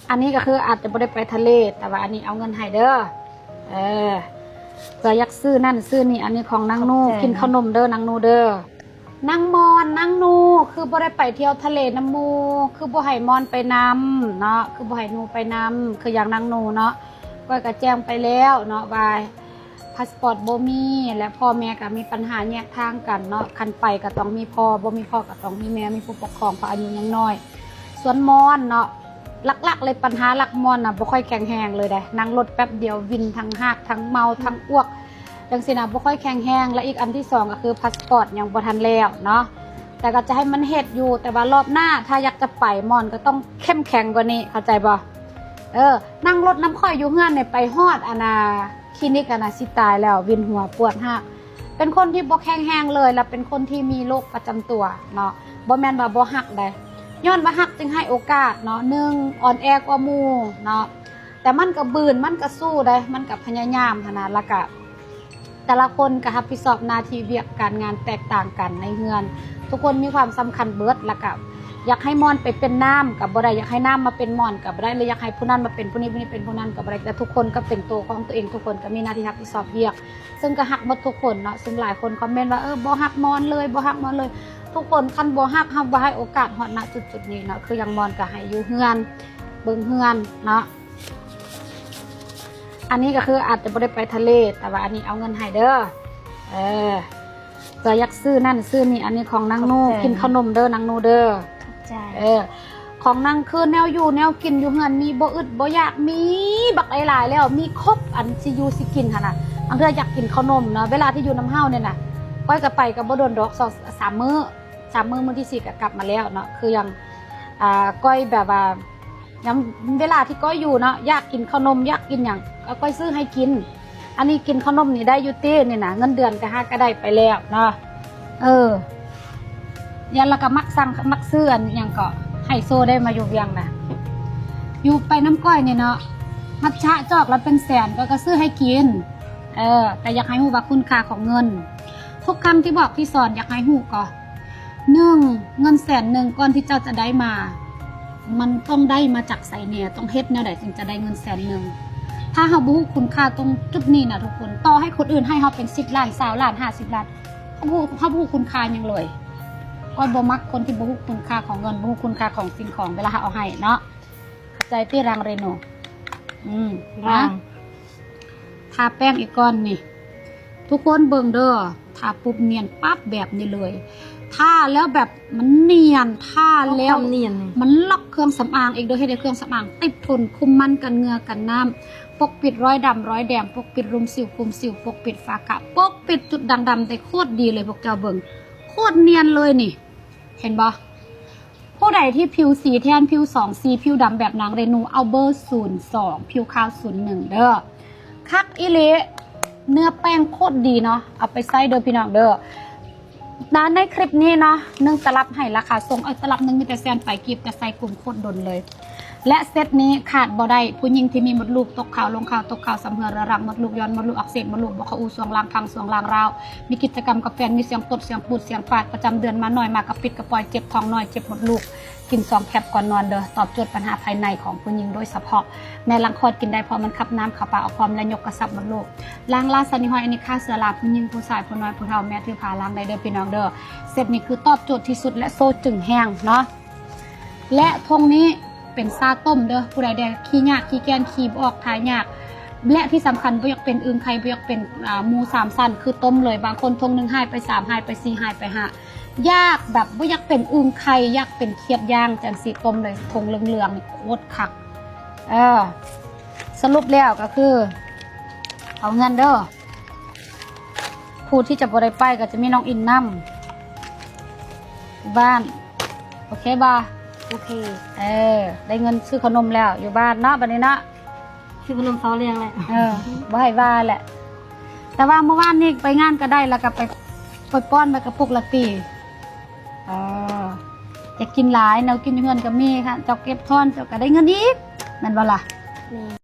ອັນນີ້ກໍຄືອາດຈະບໍ່ໄດ້ໄປທະເລ ແຕ່ວ່າອັນນີ້ເອົາເງິນໃຫ້ເດີ. ເອີ ເພື່ອຢາກຊື້ນັ້ນຊື້ນີ້ ອັນນີ້ຂອງນາງນູ. ຂອບໃຈ ກິນເຂົ້າໜົມເດີນາງນູເດີ. ນາງມອນ ນາງນູ ຄືບໍ່ໄດ້ໄປທ່ຽວທະເລນຳໝູ່? ຄືບໍ່ໃຫ້ມອນໄປນຳເນາະ? ຄືບໍ່ໃຫ້ນູໄປນຳ? ຄືຢ່າງນາງນູເນາະ ຂ້ອຍກໍແຈ້ງໄປແລ້ວເນາະວ່າ ພາສປອດບໍ່ມີ ແລະ ພໍ່ແມ່ກໍມີປັນຫາແຍກທາງກັນເນາະ. ຄັນໄປກໍຕ້ອງມີພໍ່ ບໍ່ມີພໍ່ກໍຕ້ອງມີແມ່ ມີຜູ້ປົກຄອງ ເພາະອາຍຸຍັງນ້ອຍ. ສ່ວນມອນເນາະ ຫຼັກໆເລີຍ ປັນຫາຫຼັກມອນນະ ບໍ່ຄ່ອຍແຂງແຮງເລີຍເດ້. ນັ່ງລົດແປັບດຽວວິນ ທັງຮາກ ທັງເມົາ ທັງອວກ ຈັ່ງຊີ້ນະ ບໍ່ຄ່ອຍແຂງແຮງ. ແລະ ອີກອັນທີສອງກໍຄືພາສປອດຍັງບໍ່ທັນແລ້ວເນາະ ແຕ່ກໍຈະໃຫ້ມັນເຮັດຢູ່. ແຕ່ວ່າລອບໜ້າຖ້າຢາກຈະໄປ ມອນກໍຕ້ອງເຂັ້ມແຂງກວ່ານີ້ ເຂົ້າໃຈບໍ່? ເອີ ນັ່ງລົດນຳຂ້ອຍຢູ່ເຮືອນນີ້ ໄປຮອດອັນນ່າ ຄລີນິກອັນນ່າ ຊິຕາຍແລ້ວ ວິນຫົວ ປວດຮາກ. ເປັນຄົນທີ່ບໍ່ແຂງແຮງເລີຍ ແລະ ເປັນຄົນທີ່ມີໂລກປະຈຳຕົວເນາະ. ບໍ່ແມ່ນວ່າບໍ່ຮັກໃດ ຍ້ອນວ່າຮັກຈຶ່ງໃຫ້ໂອກາດເນາະ. ໜຶ່ງ ອ່ອນແອກວ່າໝູ່ເນາະ ແຕ່ມັນກໍບືນ ມັນກໍສູ້ໄດ໋ ມັນກໍພະຍາຍາມຫັ້ນນະ. ແລ້ວກໍແຕ່ລະຄົນກໍຮັບຜິດຊອບໜ້າທີ່ວຽກການງານແຕກຕ່າງກັນໃນເຮືອນ. ທຸກຄົນມີຄວາມສຳຄັນເບິດ. ແລ້ວກໍຢາກໃຫ້ມອນໄປເປັນນ້ຳກໍບໍ່ໄດ້ ຢາກໃຫ້ນ້ຳມາເປັນມອນກໍບໍ່ໄດ້ ຫຼື ຢາກໃຫ້ຜູ້ນັ້ນມາເປັນຜູ້ນີ້ ຜູ້ນີ້ເປັນຜູ້ນັ້ນກໍບໍ່ໄດ້. ແຕ່ທຸກຄົນກໍເປັນໂຕຂອງຕົວເອງ ທຸກຄົນກໍມີໜ້າທີ່ຮັບຜິດຊອບວຽກ ເຊິ່ງກໍຮັກໝົດທຸກຄົນເນາະ. ເຊິ່ງຫຼາຍຄົນຄອມເມັນວ່າ ເອີ ບໍ່ຮັກມອນເລີຍ ບໍ່ຮັກມອນເລີຍ. ທຸກຄົນ ຄັນບໍ່ຮັກ ເຮົາບໍ່ໃຫ້ໂອກາດຮອດ ນະ ຈຸດໆນີ້ເນາະ. ຄືຢ່າງມອນກໍໃຫ້ຢູ່ເຮືອນ ເບິ່ງເຮືອນເນາະ. ອັນນີ້ກໍຄືອາດຈະບໍ່ໄດ້ໄປທະເລ ແຕ່ວ່າອັນນີ້ເອົາເງິນໃຫ້ເດີ. ເອີ ເພື່ອຢາກຊື້ນັ້ນຊື້ນີ້ ອັນນີ້ຂອງນາງນູ. ຂອບໃຈ ກິນເຂົ້າໜົມເດີນາງນູເດີ. ຂອບໃຈ ເອີ ຂອງນາງຄືແນວຢູ່ແນວກິນຢູ່ເຮືອນມີບໍ່ອຶດບໍ່ຢາກ ມີບັກຫຼາຍໆແລ້ວ ມີຄົບອັນຊິຢູ່ຊິກິນຫັ້ນນະ. ບາງເທື່ອຢາກກິນເຂົ້າໜົມເນາະ. ເວລາທີ່ຢູ່ນຳເຮົານີ້ນະ ຂ້ອຍກໍໄປກໍບໍ່ດົນດອກ ສອງສາມມື້ ສາມມື້ ມື້ທີສີ່ກໍກັບມາແລ້ວເນາະ. ຄືຢ່າງ ອ່າ ຂ້ອຍແບບວ່າ ຍາມເວລາທີ່ກ້ອຍຢູ່ເນາະ ຢາກກິນເຂົ້າໜົມ ຢາກກິນຫຍັງ ກໍກ້ອຍຊື້ໃຫ້ກິນ. ອັນນີ້ກິນເຂົ້າໜົມນີ້ໄດ້ຢູ່ຕິນີ້ນະ ເງິນເດືອນກໍຫາກໍໄດ້ໄປແລ້ວເນາະ. ເອີ ຢ່າ ແລ້ວກໍມັກສັ່ງ ມັກຊື້ອັນຫຍັງເກາະ ໄຮໂຊໄດ້ມາຢູ່ວຽງນະ ຢູ່ໄປນຳກ້ອຍນີ້ເນາະ ມັດຈະຈອກລະເປັນແສນ ກໍ ກໍຊື້ໃຫ້ກິນ. ເອີ ແຕ່ຢາກໃຫ້ຮູ້ວ່າຄຸນຄ່າຂອງເງິນ. ທຸກຄັ້ງທີ່ບອກທີ່ສອນ ຢາກໃຫ້ຮູ້ກໍ ໜຶ່ງ ເງິນແສນໜຶ່ງກ່ອນທີ່ເຈົ້າຈະໄດ້ມາ ມັນຕ້ອງໄດ້ມາຈາກໃສແດ່? ຕ້ອງເຮັດແນວໃດຈຶ່ງຈະໄດ້ເງິນແສນໜຶ່ງ? ຖ້າເຮົາບໍ່ຮູ້ຄຸນຄ່າຕົງຈຸດນີ້ນະທຸກຄົນ ຕໍ່ໃຫ້ຄົນອື່ນໃຫ້ເຮົາເປັນສິບລ້ານ ຊາວລ້ານ ຫ້າສິບລ້ານ ເຮົາບໍ່ ເຮົາບໍ່ຮູ້ຄຸນຄ່າຫຍັງເລີຍ. ຂ້ອຍບໍ່ມັກຄົນທີ່ບໍ່ຮູ້ຄຸນຄ່າຂອງເງິນ ບໍ່ຮູ້ຄຸນຄ່າຂອງສິ່ງຂອງ ເວລາເຮົາເອົາໃຫ້ເນາະ. ເຂົ້າໃຈຕິ ລັງເຣນູ? ອືມ ລັງ ນະ ທາແປ້ງອີກກ່ອນນີ້ ທຸກຄົນເບິ່ງເດີ ທາປຸບນຽນປັບແບບນີ້ເລີຍ. ທາແລ້ວແບບມັນນຽນ ທາແລ້ວມັນລັອກເຄື່ອງສຳອາງອີກເດີ ເຮັດໃຫ້ເຄື່ອງສຳອາງຕິດທົນ ຄຸມມັນກັນເຫື່ອກັນນ້ຳ ປົກປິດຮອຍດຳຮອຍແດງ ປົກປິດລຸ່ມສິວຄຸມສິວ ປົກປິດຝ້າກະ ປົກປິດຈຸດດ່າງດຳໄດ້ໂຄດດີເລີຍ. ພວກເຈົ້າເບິ່ງ ໂຄດນຽນເລີຍນີ້ ເຫັນບໍ່? ຜູ້ໃດທີ່ຜິວສີແທນ ຜິວສອງສີ ຜິວດຳແບບນາງເຣນູ ເອົາເບີສູນສອງ ຜິວຂາວສູນໜຶ່ງເດີ. ຄັກອີ່ຫຼີ ເນື້ອແປ້ງໂຄດດີເນາະ ເອົາໄປໃຊ້ເດີພີ່ນ້ອງເດີ. ນະ ໃນຄລິບນີ້ເນາະ ໜຶ່ງຕະລັບໃຫ້ລາຄາສົ່ງ ເອີ ຕະລັບໜຶ່ງມີແຕ່ແສນປາຍກີບ ແຕ່ໃສ່ກຸມໂຄດດົນເລີຍ. ແລະ ເຊັດນີ້ຂາດບໍ່ໄດ້ ຜູ້ຍິງທີ່ມີມົດລູກຕົກຂາວລົງຂາວ ຕົກຂາວຊຳເຮື້ອເຮືອລັງ ມົດລູກຢ່ອນ ມົດລູກອັກເສບ ມົດລູກບໍ່ເຂົ້າອູ່ ຊ່ວງລ່າງພັງ ຊ່ວງລ່າງຮ້າວ ມີກິດຈະກຳກັບແຟນ ມີສຽງປົດສຽງປູດສຽງປາດ ປະຈຳເດືອນມາໜ້ອຍ ມາກະປິດກະປ່ອຍ ເຈັບທ້ອງນ້ອຍ ເຈັບມົດລູກ ກິນສອງແຄັບກ່ອນນອນເດີ. ຕອບໂຈດບັນຫາພາຍໃນຂອງຜູ້ຍິງໂດຍສະເພາະ ແມ່ຫຼັງຄອດກິນໄດ້ ເພາະມັນຂັບນ້ຳເຂົ້າປາອອກພ້ອມ ແລະ ຍົກກະຊັບມົດລູກ ລ້າງລາຊະນິຫ້ອຍ ອັນນີ້ຂ້າເຊື້ອລາ ຜູ້ຍິງ ຜູ້ຊາຍ ຜູ້ນ້ອຍ ຜູ້ເຖົ້າ ແມ່ຖືພາລ້າງໄດ້ເດີພີ່ນ້ອງເດີ. ເຊັດນີ້ຄືຕອບໂຈດທີ່ສຸດ ແລະ ໂຊຈຶ່ງແຮງເນາະ. ແລະ ຖົງນີ້ເປັນຊາຕົ້ມເດີ ຜູ້ໃດແດ່ຂີ້ຍາກ ຂີ້ແກ່ນ ຂີ້ບໍ່ອອກ ຖ່າຍຍາກ ແລະ ທີ່ສຳຄັນບໍ່ຢາກເປັນອຶ່ງໄຂ່ ບໍ່ຢາກເປັນ ອ່າ ໝູສາມຊັ້ນ ຄືຕົ້ມເລີຍ. ບາງຄົນຖົງໜຶ່ງຫາຍໄປສາມ ຫາຍໄປສີ່ ຫາຍໄປຫ້າ ຢາກແບບບໍ່ຢາກເປັນອຶ່ງໄຂ່ ຢາກເປັນຂຽດຍ່າງ ຈັ່ງຊີ້ ຕົ້ມເລີຍ ຖົງເຫຼືອງໆນີ້ໂຄດຄັກ. ເອີ ສະຫຼຸບແລ້ວກໍຄື ເອົາເງິນເດີ. ຜູ້ທີ່ຈະບໍ່ໄດ້ໄປກໍຈະມີນ້ອງອິນນຳ ຢູ່ບ້ານ ໂອເຄບໍ່? ໂອເຄ ເອີ ໄດ້ເງິນຊື້ເຂົ້າໜົມແລ້ວ ຢູ່ບ້ານເນາະ ບັດນີ້ເນາະ ຊື້ເຂົ້າໜົມເຊົາແລງແຫຼະ ເອີ ບໍ່ໃຫ້ວ່າແຫຼະ. ແຕ່ວ່າມື້ວານນີ້ໄປງານກໍໄດ້ ແລ້ວກໍໄປ ໄປປ້ອນໄປກະປຸກລະຕີ ເອີ ຢາກກິນຫຼາຍ ແນວກິນຢູ່ເຮືອນກໍມີ ຄັນເຈົ້າເກັບທອນ ເຈົ້າກໍໄດ້ເງິນອີກ ແມ່ນບໍ່ລະ? ແມ່ນ.